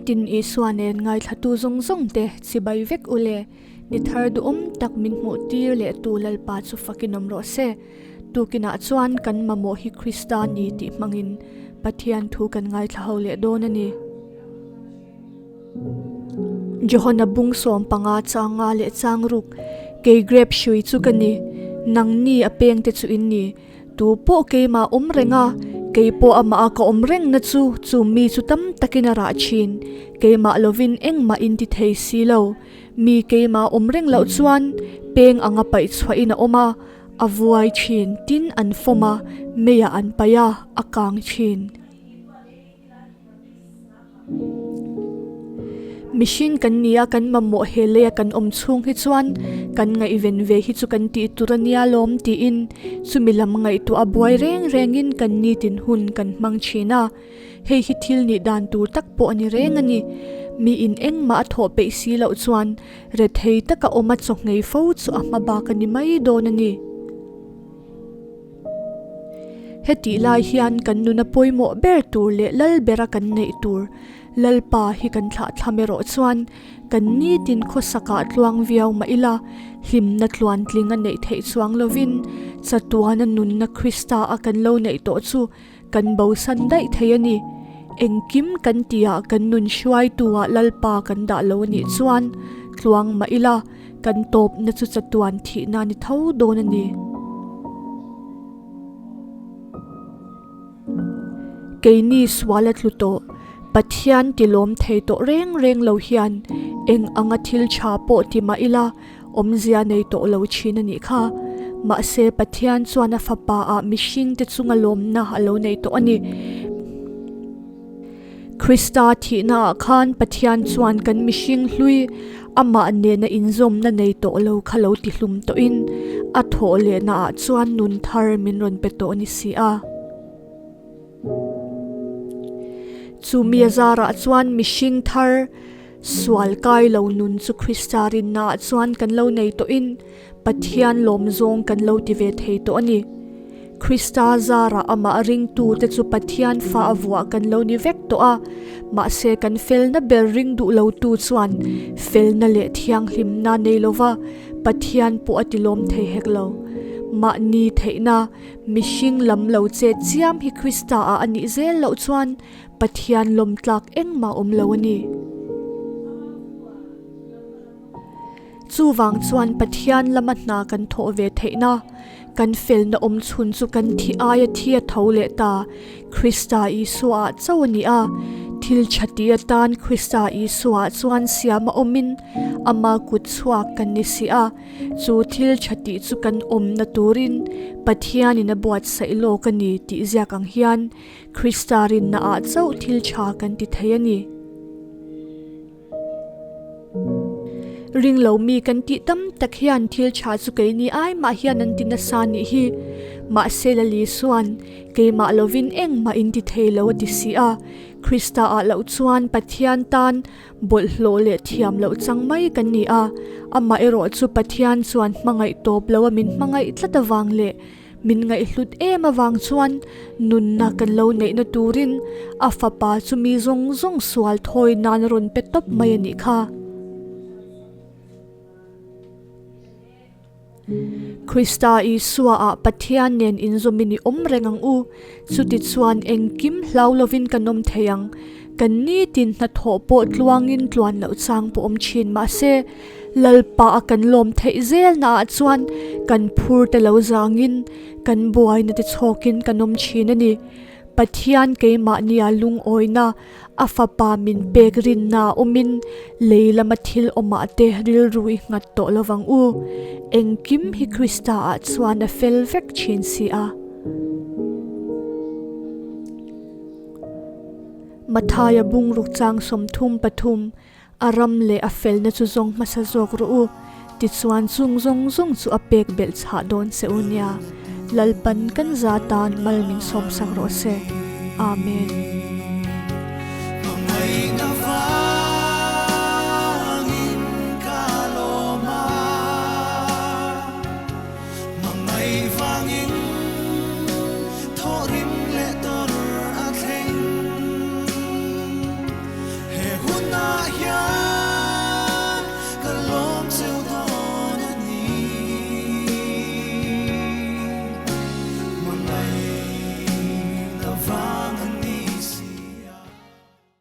Nitin Isua nen ngaithlatu zawng zawng te chibai vek u le, ni thar duhawm tak min hmuh tir leh tu Lalpa chu fakin awm rawh se. Tukinah chuan kan mamawh hi Krista ni tih hmangin Pathian thu kan ngaithla ho leh dawn a ni. Johana bung 15 changa leh chang ruk, Kei grep hrui chu ka ni, nangni a pengte chu in ni. Tu pawh keimah awm reng a, kei pawh amah a ka awm reng na chu, chu mi chu tam takin a rah thin. Keimah lovin engmah in ti thei si lo. Mi keimah awm reng loh chuan peng anga paih chhuahin a awm a, a vuai thin, tin an fawm a, meiah an paih a, a kang thin. Mihring kan ni a, kan mamawh he leia kan awm chhung hi chuan kan ngaihven ve hi chu kan tih tur a nia lawm tiin chumi lam ngaihtuah a buai reng rengin kan nitin hun kan hmang thin a. Hei hi thil nih dan tur tak pawh a ni reng a ni. Miin engmah a thawh peih si loh chuan rethei taka awm a chawhngei fo chu a hma bak a ni mai dawn a ni. Hetih lai hian kan nuna pawimawh ber tur leh lal bera kan neih tur Lalpa hi kan thlah thlam erawh chuan kan nitin khawsakah tluang viau mah ila, hlimna tluantling a neih theih chuang lovin chatuana nunna Krista a kan lo neih tawh chu kan bosan daih thei a ni. Engkim kan tihah kan nun hruaituah Lalpa kan dah lo a nih chuan tluang mah ila, Kan tawpna chu chatuan thihna ni tho dawn a ni. Keini sual a tlu tawh, Pathian tilawm thei tawh reng reng lo hian eng anga thil tha pawh ti mah ila awmzia nei tawh lo thin a nih kha. Mahse Pathian chuan a fapa ah mihringte chunga lawmna a lo nei tawh a ni. Krista thihnaah khan Pathian chuan kan mihring hlui amah nena inzawmna nei tawh lo kha lo tihlum tawhin a thawh lehnaah chuan nun thar min rawn pe tawh a ni si a. Chu mi a zarah chuan mihring thar sual kai lo nun chu Krista rinnaah chuan kan lo nei tawhin Pathian lawmzawng kan lo ti ve thei tawh a ni. Krista zarah amah ringtute chu Pathian fa a vuah kan lo ni vek tawh a, mahse kan felna ber ring duh lotu chuan felna leh thianghlimna nei lova Pathian pawh a tilawm thei hek lo. Mahni theihna, mihring lam lo chet chiam hi Krista-ah a nih zel loh chuan Pathian lawmtlak engmah awm lo a ni. Chuvang chuan Pathian lama hna kan thawh ve theihna, kan felna awm chhun chu kan thi aia thi a tho leh ta, Krista Isua-ah chauh a ni a. Thil tha ti atan Krista Isua-ah chuan siam a awmin ama kut chhuak kan ni si a. Chu thil tha tih chu kan awmna turin Pathianin a buatsaih lawk a ni tih ziak ang hian Krista rinnaah chauh thil tha kan ti thei a ni. Ring lo mi kan tih tam tak hian thil tha chu keini ai mah hian an ti nasa nih hi. Mahse Lali chuan keimah lovin engmah in ti thei lo a ti si a. Krista ah loh chuan Pathian tan bawlhhlawh leh thiam loh chang mai kan ni a. Amah erawh chu Pathian chuan hmangaih tawp lo a min hmangaih tlat avang leh Min ngaihhlut em avang chuan nunna kan lo neihna turin a fapa chu mi zawng zawng sual thawi nan a rawn pe tawp mai a nih kha. Krista Isua ah Pathian nen inzawmin i awm reng ang u, chuti chuan engkim hlau lovin kan awm thei ang. Kan nitin hnathawh pawh tluangin tluan loh chang pawh awm thin mahse, Lalpa a kan lawm theih zelna ah chuan kan phur te lo zangin kan buaina te chhawkin kan awm thin a ni. Pathian keimahnia lungawina a fapa min pek rinna awmin lei lama thil awmah te rilru i nghat tawh lovang u. Engkim hi Krista ah chuan a fel vek thin si a. Mathaia bungruk chang 33 A ram leh a felna chu zawng hmasa zawk rawh u, tichuan chung zawng zawng chu a pek belh chhah dawn che u nia. Lalpan kan za tan mal min sawmsak rawh se. Amen.